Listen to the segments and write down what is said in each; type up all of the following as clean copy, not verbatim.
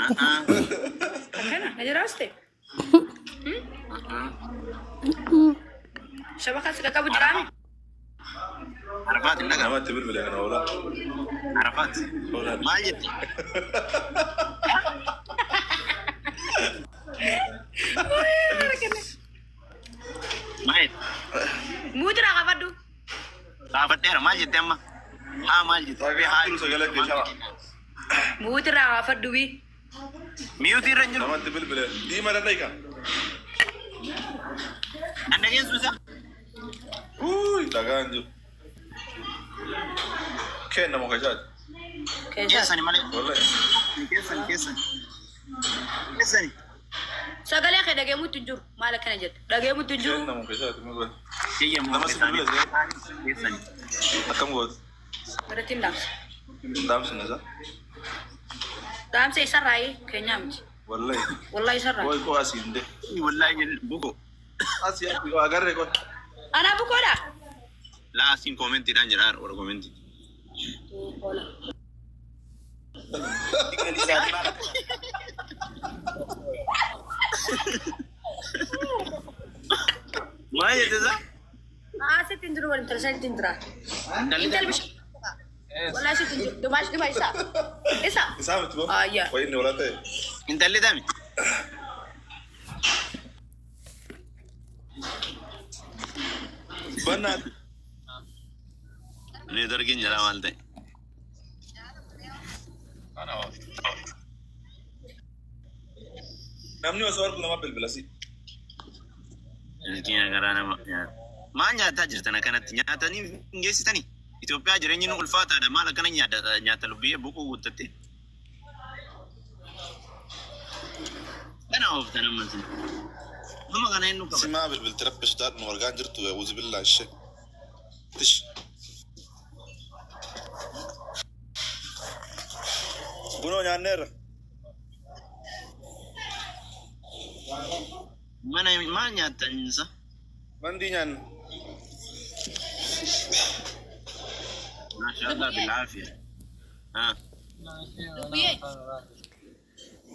Akkana na jiraaste. Shabakaa si qaqqabu jiraami. Arafaat hin dhaga'a. Namatti bilbile kana oolaa. Arafaat. Oolaa. Maal jette? Maal jette? Muuturaa qabadhu. Gaafadheera maal jette amma? Haa maal jette? Dhagaan jiru sagalee kee shama. Muuturaa qabadhu bii. Miyuutii irra hin jiru. Namatti bilbile. Diima danda'ika. Nan dhageessu isaa? Uy, dhagaan jiru. Kenna muka isaati. Keessani malee. Wallahi. Keessani keessani. Keessani. Sagalee kee dhageemutti hin jiru. Maal akkana jette? Dhageemutti hin jiru. Kenna muka isaati. Muka. Kiyya Nama si bilbile see. Keessani. Akkam gooti? Irratti hin dhaamsa. Dhaamsine isaa. Dhaamsa isarraayi keenyaa miti. Wallahi. Wallahi isarraa. Qoy qoy asii hin dee. Wallahi buko. Asii asii agarree qoy. Anaa bukoodha. Laa asiin koomentiidhaan jira warra koomentii. Maal jette isaa? Asitti hin jiru waliin tolchanitti hin jira. Intal bishaan. Wallahi asitti hin jiru. Dumaash duma isa. Isa. Isaa miti boo. Ayya. Qoy inni walaa ta'e. Intalli tami? Bannaa. Neetworkiin jira maal ta'e? Namni osoo argu nama bilbila si. Miskiina garaa nama nyaata. Maal nyaataa jirtan akkanatti? Nyaatanii hin geessitanii? Itoophiyaa jireenyi nu ulfaataadha. Maal akkana nyaata nyaata lubbiyyee buquu guuttatte? Kana ooftan amma isin. Nama kana eenyu qaba? Simaa bilbilti rabbi sodaadhu nu argaa hin jirtu uzu billaa ishee. Tish. Bunoo nyaanneerra. Mana maal nyaattan isa? Mandii nyaanne. Maashaallah bilaafiya. Haa. Lubbiyyee.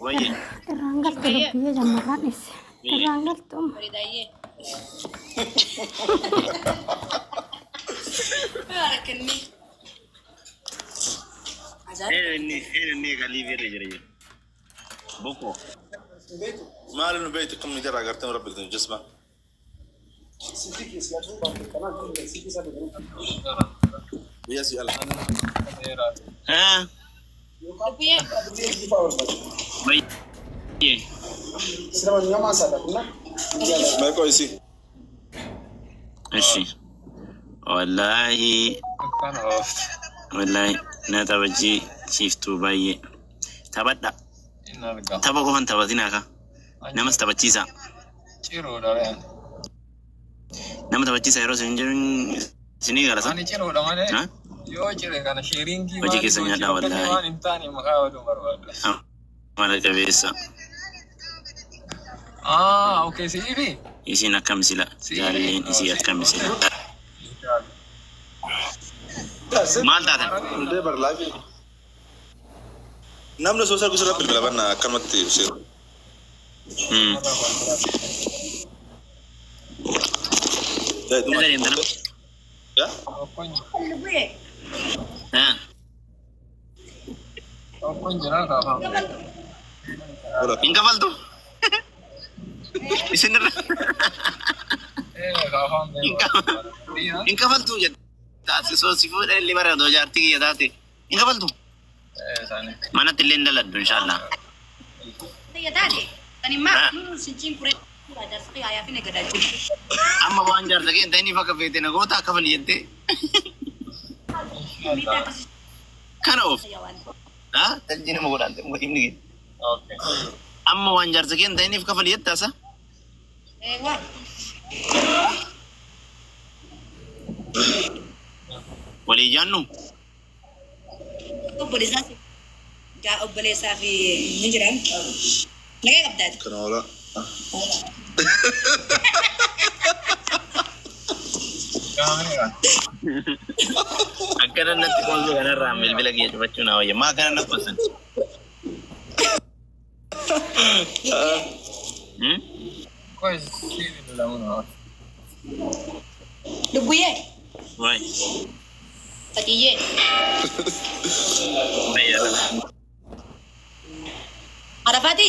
Wayye. Irraan galtu lubbiyyee jammarraan dhisse. Irraan galtu amma. Bareedayyee. Baarakanni. Ajaa'iba. Inni galii irra jira jira. Boko. Maali nu beektu kam ni jarraa agartee nu rabbi jisma. Biyya si ala. Haa. Lubbiyyee. Wayye. Meeqoo isii. Ishi. Wallaahi. Wallaahi na taphachiiftuu baay'ee. Taphadha. Tapha qofan taphatinaa ka. Namas taphachiisaa. Nama taphachiisaa yeroo isin jedhu isinii galasa. Ani ciruudha malee Ha? yoo cire kana sheeringii Hojii keessa nyaadhaa wallaahi. waan hin taane maqaa oduu barbaada. Amala qabeessa. Ah, okay, si'iifi? Isiin akkam sila. Jaalalleen isii akkam sila. Maal taatan? Hundee bar laafii. Namni osoo sargu sirra bilbila banna akkanumatti ibseera. Eessa deemtan? Lubbiyyee. Haa. Tokkoon jira kaafama. Hin kafaltu? Isinirra Eh, kaafam hin kafaltu jette. Taasisoo si fuudhan illee bara odoo jaartii kiyya taate. Hin kafaltu? Eh, isaanii. Manatti illee hin daladdu inshaallah. Tiyya taate. Ani maa sinchiin kuree. Jaarsa kiyyaa fi nagadaa jiru. Amma waan jaarsa kee hin ta'iniif akka feete na goota akka fali jettee. Miidhaa akkasii Kana oof. waan. Haa? Taljii nama godhaan ta'e himni kee. Okay. Amma waan jaarsa kee hin ta'iniif kafali jette asa. Eh, waan. Walii jaannu. Obboleessaa gaa obboleessaa fi ni jiran. Nagaa qabdaati. Kana oola. Kaameera. Akkana natti qoosuu kanarraa bilbila kiyya cufachuu naa wayya. Maa akkana natti qoosan? Qoy si bilbilaa. Lubbuyyee. Waay. Fatiyyee. Arafaati.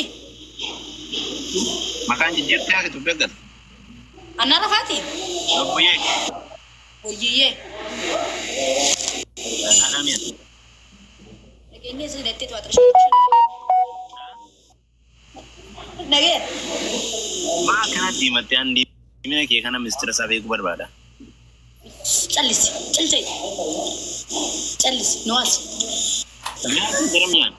Maqaan jijjiirtee akka Itoophiyaa galte. Anna Arafaati. Lubbuyyee. Wayyiyyee. Haadha. Nageenyi isin hidhattee to'ata. Nagee. Maa akkanatti himattee an diimina kee kana mistira isaa beekuu barbaada. Callisi. Callisee. Callisi. Nuwaas. Nyaata gara miyaan.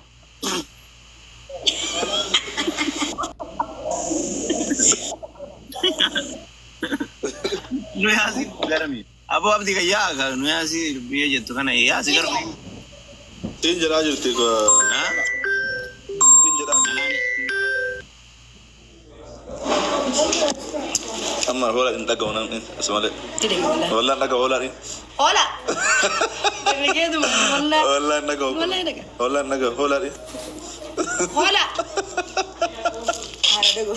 Nu yaasi gara mi'a. Aboo abdii kan yaa ka nu yaasi biyya jettu kana yaasi gara mi'a. Siin jedhaa jirti. Siin jedhaa. Amma hoolaa hin dhaga'u namni asumalee. Wallaan dhaga'u hoolaa. Hola. Dargaggeetuma. Wallaan. Wallaan dhaga'u. Wallaan dhaga'u. Wallaan dhaga'u hoolaa. Hola. Haadha dhaga'u.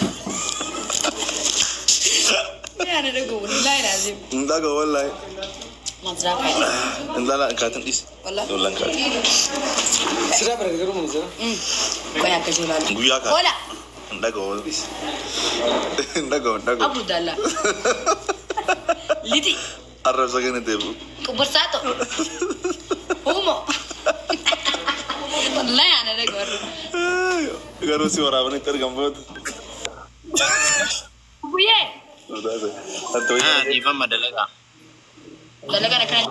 Haadha dhaga'u. Wallaahi laazim. Hin dhaga'u wallaahi. Maal faayida? Hin dhaga'u hin kaatin dhiisi. Wallaan. Wallaan kaatin. Sirraa bara garuu mun sirraa. Qoy akka jiru. Guyyaa kaati. Hola. Hin dhaga'u. Hin dhaga'u hin dhaga'u. Abu Dalla. Liti. Arrabsa kenna deebi'u. Kubbursato. Humo. Wallahi ana dhaga'u. Garuu si waraabanitti argan booda. Buyyee. Dhiifama dalagaa. Dalagaan akkana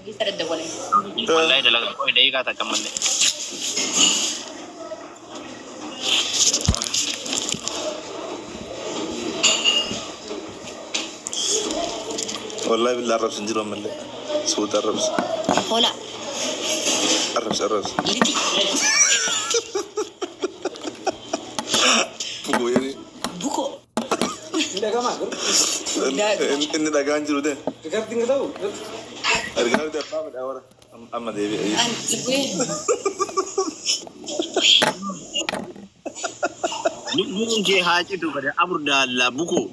keessa daddawwale. Wallahi dalagaa qoy daqiiqaa takka malee. Wallahi billah arrabsa hin jiru ammallee. Suuta arrabsa. Hola. Arrabsa arrabsa. Liti. Guyyaan Buko. Hin dhaga'amaa garuu. inni dhagaan jiru ta'e. Rigaartiin ka ta'u. Argaa jirti abbaa midhaa wara. Amma deebi'e. Buyyee. Lubbuun kee haa citu bada abur daallaa bukoo.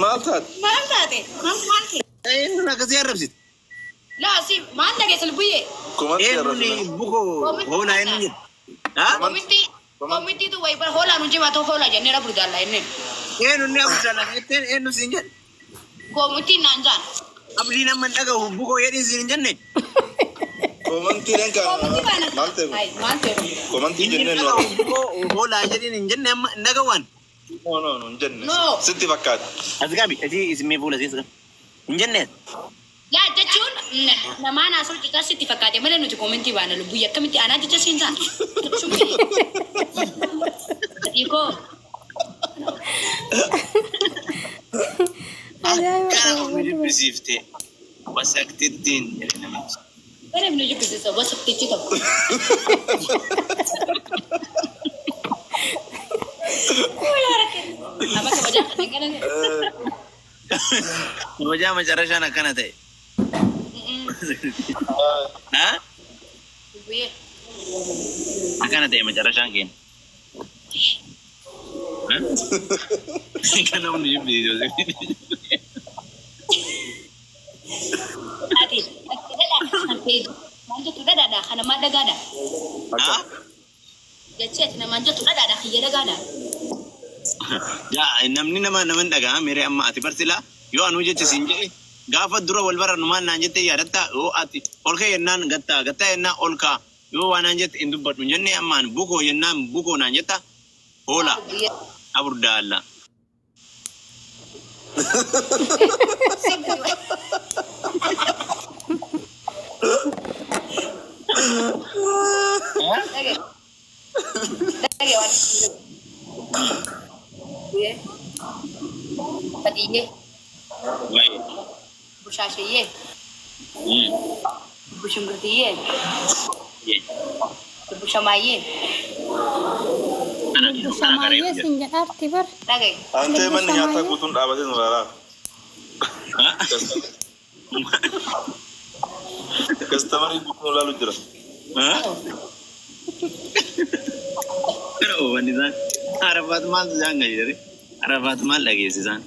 Maal taate? Maal taate? Maal maal ta'e? Eenyuun akkasii arrabsite? Laa si maal dhageessan buyyee? Komantii Eenyuun arrabsa. bukoo hoolaa eenyuun jedhu? Komitti komittiitu wayi bara hoolaa nu jimaa ta'u hoolaa jennee rabbi daallaa jennee. Eenyuun ni abur daallaa jetteen eenyu siin jedhe? Komittiin naan jaan. Abdiin amma hin dhagahu bukoo jedhiin siin hin jenne. Komantii dhankaa Komitti baana. maal ta'e? Ay maal ta'e? Komantii Inni jennee hin nu dhagahu bukoo hoolaa jedhiin hin jenne amma hin dhagahuwan. No no no hin jenne. No. Sitti fakkaata. As gaabi asii isin fuula siis hin jenne. Laa jechuun namaan haasa'u cichaa sitti fakkaate malee nuti komentii baana lubbuyya akkamitti anaa jecha siin ta'a. Dhiikoo. Ajaa'iba! Akkana of jibbisiifte wasaktittiin jedhe namichi. Bara nu jibbisiisa wasaktichi tokko. Amma kabajaa kana kana. Kabajaa macarrashaan akkana ta'e. Ha? Lubbuyyee. Akkana ta'e macarrashaan keenya. Kan namni jibbisiisu. Ati maal jettu dhadhaadha kana maal dhagaadha. Ha? Jechi ati namaan jettu dhadhaadha kiyya dhagaadha. Yaa namni nama nama hin dhaga'a mere amma ati barsilaa yoo anuu jecha siin jedhe gaafa dura wal barannu maal naan jette yaadatta yoo ati ol ka'e jennaan gattaa gattaa jennaan ol ka'a yoo waan naan jette hin dubbadhu hin jenne ammaan bukoo jennaan bukoo naan jetta hoola abur daalla. Dhagaye. Dhagaye waan. Lubbuyyee. Fatiyyee. Waa'ee. Bushaasheyyee. Bushungurtiyyee. Bushamaayee. Bushamaayee siin jedhaarti bar. Dhagaye. Antee manni nyaataa guutuun dhaabatee nu ilaalaa. Kastamariin kun laalu jira. Gara oofanni isaan. Arafaat maaltu isaan gadi daree? Arafaat maal dhageesse isaan?